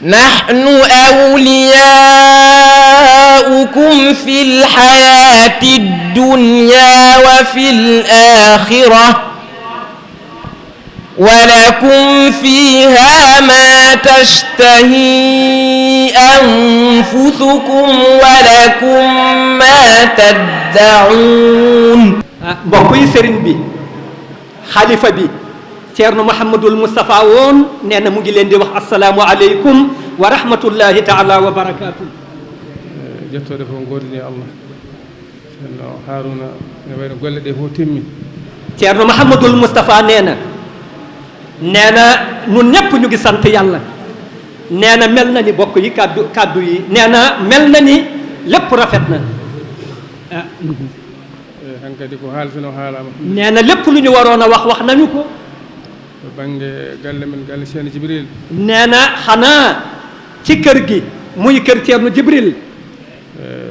نحن أولياؤكم في الحياة الدنيا وفي الآخرة ولكم فيها ما تشتهي أنفسكم ولكم ما تدعون. mbokk yi sëriñ bi xalifa bi Ceerno Mouhamadul Moustapha woon nee na mu ngi leen di wax asalaamu aleykum wa rahmatullahi taala wa barakaatu. jettode fof goordini Allah ceerno Haruna ne wayno golle ɗe fof timmi. Ceerno Mouhamadul Moustapha nee na ñun ñëpp ñu ngi sant yàlla nee na mel na ni bokk yi kàddu yi nee na mel na ni lépp rafet na. hankadi ko haaltino haalama. nee na lépp lu ñu waroon a wax nañu ko. to bange galle men galle Ceerno Jibril. nee na xanaa ci kër gi muy kër Ceerno Jibril.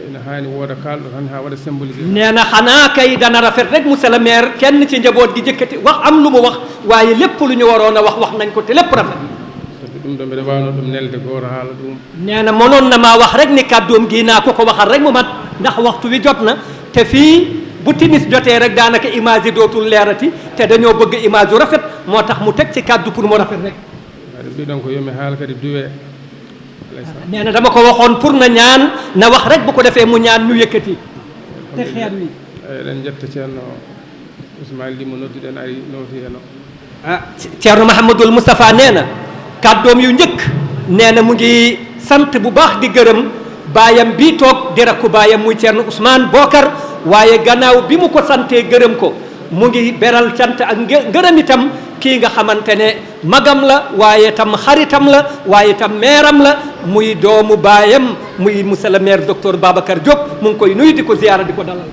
ina haani wooda kaalɗo tan ha waɗa symbolisé. nee na xanaa kay dana rafet rek monsieur le maire kenn ci njaboot gi jëkkati wax am lu mu wax waaye lépp lu ñu waroon a wax nañ ko te lépp rafet. sabi ɗum ɗo mbiɗa wawno ɗum nelde goto haala ɗum. nee na mënoon na maa wax rek ni kàddoom gi naa ko waxal rek mu mat ndax waxtu wi jot na te fii bu timis jotee rek daanaka image yi dootul leerati te dañoo bëgg image yu rafet moo tax mu teg ci kàddu pour mu rafet rek. waɗa mbiɗon ko yomi haala kadi duwee. nee na dama ko waxoon pour na ñaan na wax rek bu ko defee mu ñaan ñu yëkkati te xeer wi. eɗen jetta ceerno Ousmane Ly mo nodduɗen ari nooti heno. Ceerno Mouhamadul Moustapha nee na kàddoom yu njëkk nee na mu ngi sant bu baax di gërëm baayam bii toog di rakku baayam muy Ceerno Ousmane Bokar waaye gannaaw bi mu ko santee gërëm ko mu ngi beral cant ak ngërëm itam kii nga xamante ne magam la waaye tam xaritam la waaye tam meeram la muy doomu baayam muy monsieur le maire docteur Babacar Diop mu ngi koy nuyu di ko ziyaara di ko dalal.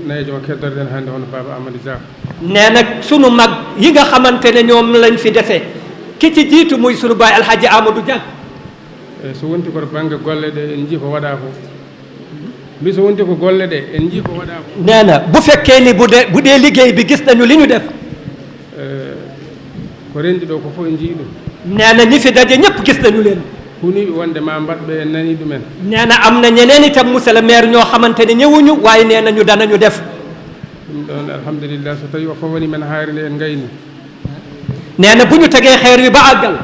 nayi mo keddorɗen hannde hono Baba Amadou Dia. nee nag sunu mag yi nga xamante ne ñoom lañ fi defee ki ci jiitu muy sunu baay Alhaji Amadou Dia. so wonti koto baŋnge golle ɗe en jii ko waɗa ko mbi so wonti ko golle ɗe en jii ko waɗa ko. nee na bu fekkee ni bu dee liggéey bi gis nañu li ñu def. ko renndi ɗo ko fof en jii ɗum. nee na ñi fi daje ñëpp gis nañu leen. huniɓe wonde ma mbaɗɓe en nani ɗumen. nee na am na ñeneen itam monsieur le maire ñoo xamante ne ñëwuñu waaye nee nañu danañu def. ɗum ɗon alhamdulillah so tawi o fof woni men hayre nde en gayni. nee na bu ñu tegee xeer wi ba àggal.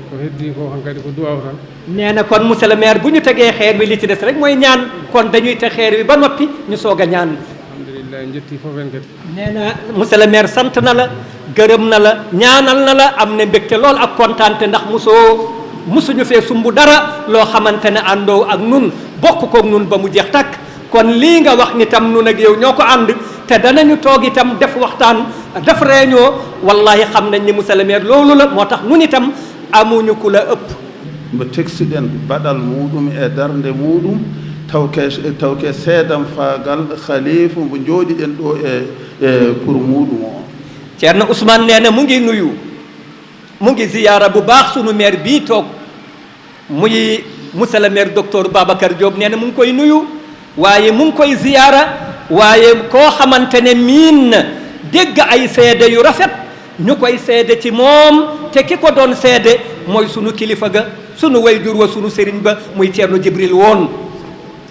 ko heddi ko hankadi ko duwaw tan. nee na kon monsieur le maire bu ñu tegee xeer wi li ci des rek mooy ñaan kon dañuy teg xeer wi ba noppi ñu soog a ñaan. alhamdulillah en jetti fof en kadi. nee na monsieur le maire sant na la gërëm na la ñaanal na la am na mbégte lool ak kontaante ndax musuñu fee sumb dara loo xamante ne àndoo ak nun bokk koog nun ba mu jeex takk kon lii nga wax ni tam nun ak yow ñoo ko ànd te danañu toog itam def waxtaan def réunion wallahi xam nañ ni monsieur le maire loolu la moo tax nun itam amuñu ku la ëpp. mbo teksuɗen baɗal muɗum e darde muɗum tawke seedam faagal khalifa mbo jooɗiɗen ɗo e pour muɗum o. Ceerno Ousmane nee na mu ngi nuyu mu ngi ziyaara bu baax sunu maire bii toog muy monsieur le maire docteur Babacar Diop nee na mu ngi koy nuyu waaye mu ngi koy ziyaara waaye koo xamante ne miin na dégg ay seede yu rafet ñu koy seede ci moom te ki ko doon seede mooy sunu kilifa ga sunu wayjur wa sunu sëriñ ba muy Ceerno Jibril woon.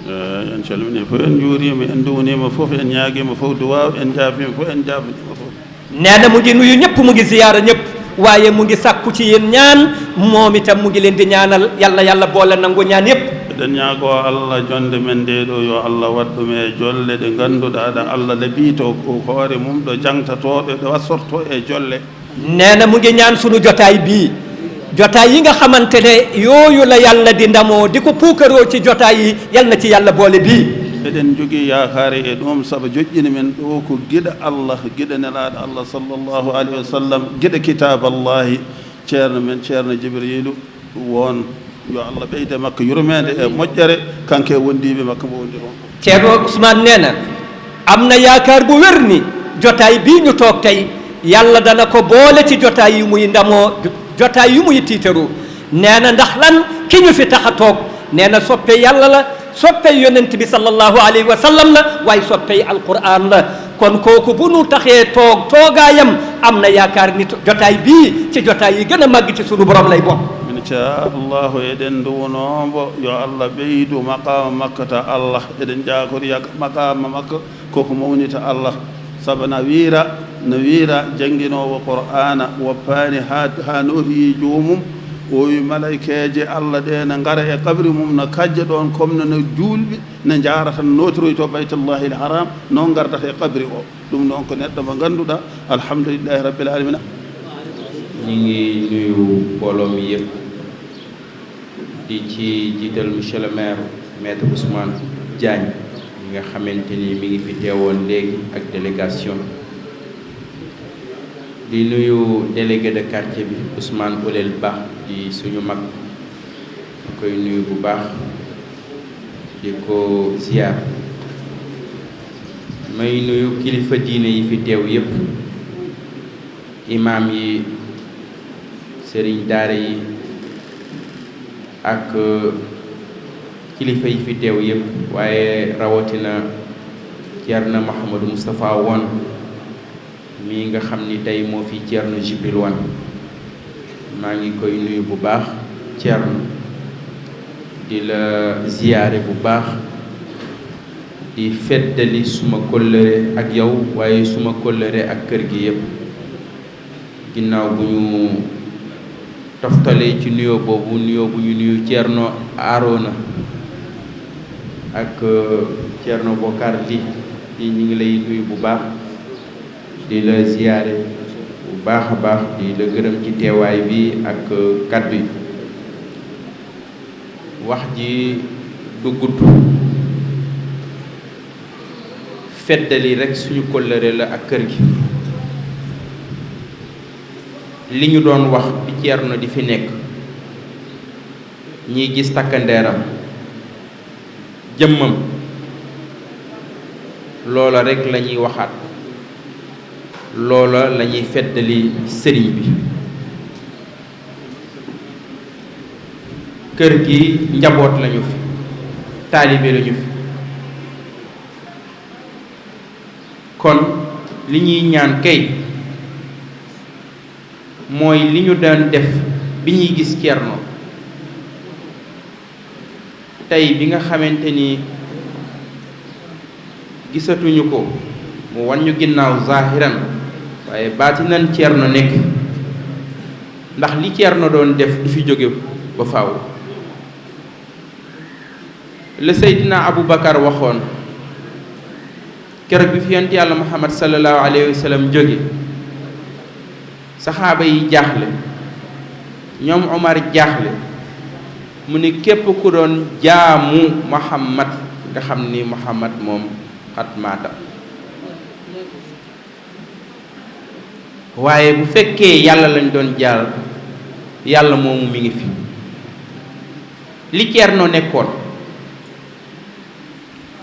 en calminii fof en njuuriima en duwniima fof en ñaagiima fof duwaaw en jaafima fof en jaafaniima fof. nee na mu ngi nuyu ñëpp mu ngi ziyaara ñëpp waaye mu ngi sakku ci yéen ñaan moom itam mu ngi leen di ñaanal yàlla boole nangu ñaan yëpp. eɗen ñaagoo Allah jonde men nde ɗo yo Allah waɗɗum e jolle ɗe ngannduɗaa ɗe Allah laɓiito ko hoore mum ɗo jangtatooɗe ɗo wassortoo e jolle. nee na mu ngi ñaan sunu jotaay bii jotaay yi nga xamante ne yooyu la yàlla di ndamoo di ko puukaroo ci jotaay yi yal na ci yàlla boole bii. eɗen jogii yaakaare e ɗum sabu joƴƴini men ɗo ko giɗa Allah giɗa nelaaɗo Allah sallllahu alayhi wa sallam giɗa kitaballahi ceerno men ceerno Jibrilu won yo Allah ɓeyde makko yurmeede e moƴƴere kanke wondiiɓe makko mo wondi ɗon. Ceerno Ousmane nee na am na yaakaar bu wér ni jotaay bii ñu toog tey yàlla dana ko boole ci jotaay yu muy ndamoo jotaay yu muy tiitaroo nee na ndax lan ki ñu fi tax a toog nee na soppe yàlla la soppe yonent bi sallallahu alayhi wa sallam la waaye soppe alquran la kon kooku bu nu taxee toog toogaayam am na yaakaar ni jotaay bii ci jotaay yi gën a màgg ci sunu borom lay bokk. min ca allahu eɗen duwonombo yo allah ɓeydu maqama makko ta allah eɗen jakori maqama makko koko mawnita allah saabu no wiira jangguinowo qur'ana woppani ha nooti joomum o wi malaikeje allah ɗe ne gara e kabri mum no kajja ɗon comme no julɓe ne jarata no notoroy to baytullahi l haram noon gardata e kabri o ɗum noon ko neɗɗo mo ganduɗa alhamdulillahi rabbil alamina. ñi ngi nuyu mbooloo mi yëpp di ci jiital monsieur le maire maître Ousmane Diagne mi nga xamante ni mi ngi fi teewoon léegi ak délégation di nuyu délégué de quartier bi Ousmane Olel Ba di suñu mag ma koy nuyu bu baax di ko ziar may nuyu kilifa diine yi fi teew yëpp imam yi sëriñ daara yi ak kilifa yi fi teew yëpp waaye rawatina Ceerno Mouhamadou Moustapha Wane mii nga xam ni tey moo fi Ceerno Jibril Wane maa ngi koy nuyu bu baax Ceerno di la ziyaare bu baax di feddali suma kóllëre ak yow waaye suma kóllëre ak kër gi yëpp ginnaaw bu ñu toftalee ci nuyoo boobu nuyoo bu ñu nuyu Ceerno Arona ak Ceerno Bokar Li di ñu ngi lay nuyu bu baax di la ziyaare bu baax a baax di la gërëm ci teewaay bi ak kàddu yi wax ji du gudd feddali rekk suñu kóllëre la ak kër gi li ñu doon wax bi Ceerno di fi nekk ñiy gis takkandeeram jëmmam loola rekk la ñuy waxaat loola la ñuy feddali sëriñ bi kër gi njaboot lañu fi taalibe lañu fi kon li ñuy ñaan kay mooy li ñu daan def bi ñuy gis Ceerno tey bi nga xamante ni gisatuñu ko mu wan ñu ginnaaw zahiran waaye baatinan Ceerno nekk ndax li Ceerno doon def du fi jóge ba faaw le Seydina Aboubacar waxoon keroog bi fi yonent yàlla Muhammad sallallahu alayhi wa sallam jóge saxaaba yi jaaxle ñoom Omar jaaxle mu ne képp ku doon jaamu Muhammad nga xam ni Muhammad moom xat maata waaye bu fekkee yàlla lañ doon jaar yàlla moomu mi ngi fi li Ceerno nekkoon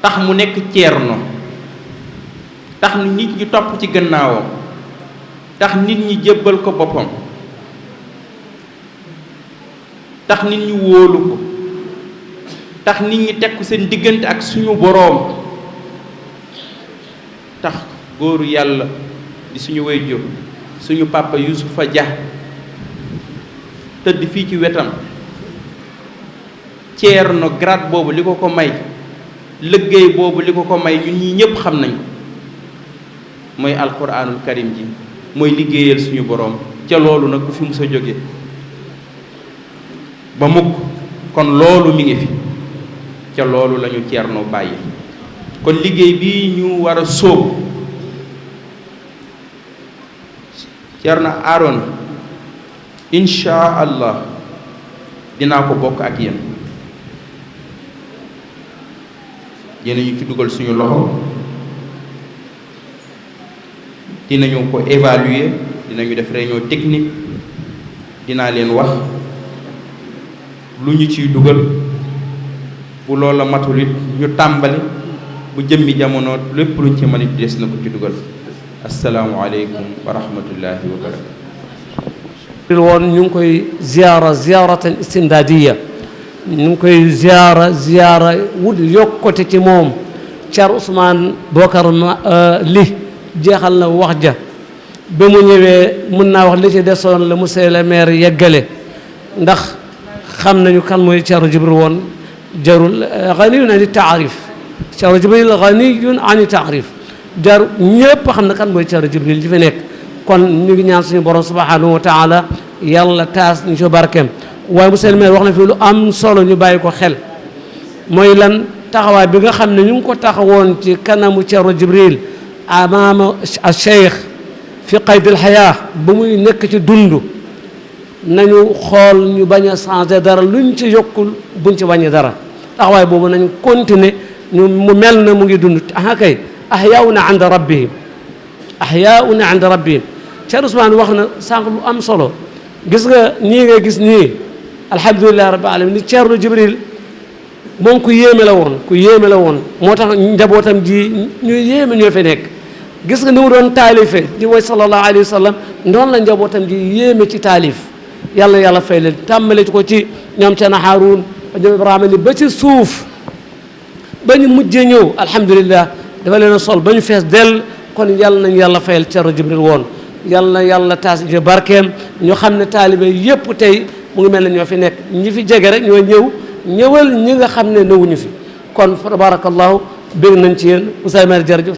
tax mu nekk Ceerno tax nit ñi topp ci gannaawam tax nit ñi jébbal ko boppam tax nit ñi wóolu ko tax nit ñi teg ko seen diggante ak suñu boroom tax góoru yàlla di suñu waajur suñu papa Yusufa Dia tëdd fii ci wetam Ceerno grade boobu li ko ko may liggéey boobu li ko ko may ñun ñi ñépp xam nañ mooy alquranul karim ji mooy liggéeyal suñu boroom ca loolu nag du fi mus a jóge ba mukk kon loolu mi ngi fi ca loolu lañu Ceerno bàyyi kon liggéey bi ñu war a sóobu Ceerno Arona insha allah dinaa ko bokk ak yéen ñu ci dugal suñu loxo dinañu ko évaluer dinañu def réunion technique dinaa leen wax lu ñu ciy dugal bu loola matul it ñu tàmbali bu jëmmi jamono lépp luñ ci mën it des na ko ci dugal asalaamualeykum wa rahmatullahi wa barakatu woon ñu ngi koy ziaratan istimdaadiya ñu ngi koy ziara wut yokkute ci moom Ceerno Ousmane Bokar Li jeexal na wax ja ba mu ñëwee mën naa wax li ci desoon la monsieur le maire yeggale ndax xam nañu kan mooy Ceerno Jibril woon jarul ganiyun ani taarif Ceerno Jibril ganiyun ani taarif jarul ñëpp xam na kan mooy Ceerno Jibril di fi nekk kon ñu ngi ñaan suñu borom subhanahu wa taala yàlla taas ñu ci barkeem waaye monsieur le maire wax na fi lu am solo ñu bàyyi ko xel mooy lan taxawaay bi nga xam ne ñu ngi ko taxawoon ci kanamu Ceerno Jibril amaama al cheikh fi qayd al xayaa ba muy nekk ci dund nañu xool ñu bañ a changé dara luñ ci yokkul buñ ci wàññi dara taxawaay boobu nañu continuer ñu mu mel na mu ngi dund aha kay ahyauna inda rabbihim ahyauna inda rabbihim Ceerno Ousmane wax na sànq lu am solo gis nga ñii nga gis nii alhamdulilah rabbil alamin ni Ceerno Jibril moom ku yéeme la woon moo tax njabootam ji ñu yéeme ñoo fi nekk gis nga ni mu doon taalife di woy sallallahu alayhi wa sallam noonu la njabootam ji yéeme ci taalif yàlla fay leen tàmmale ko ci ñoom Ceerno Haroun ñoom Ibrahima ni ba ci suuf ba ñu mujjee ñëw alhamdulilah dafa leen a sol ba ñu fees dell kon yàlla nañu yàlla fayal Ceerno Jibril woon yàlla taas ñu barkeem ñu xam ne taalibe yépp tey mu ngi mel ne ñoo fi nekk ñi fi jege rek ñoo ñëwal ñi nga xam ne newuñu fi kon tabarakallahu bég nañ ci yéen Ousmane jërëjëf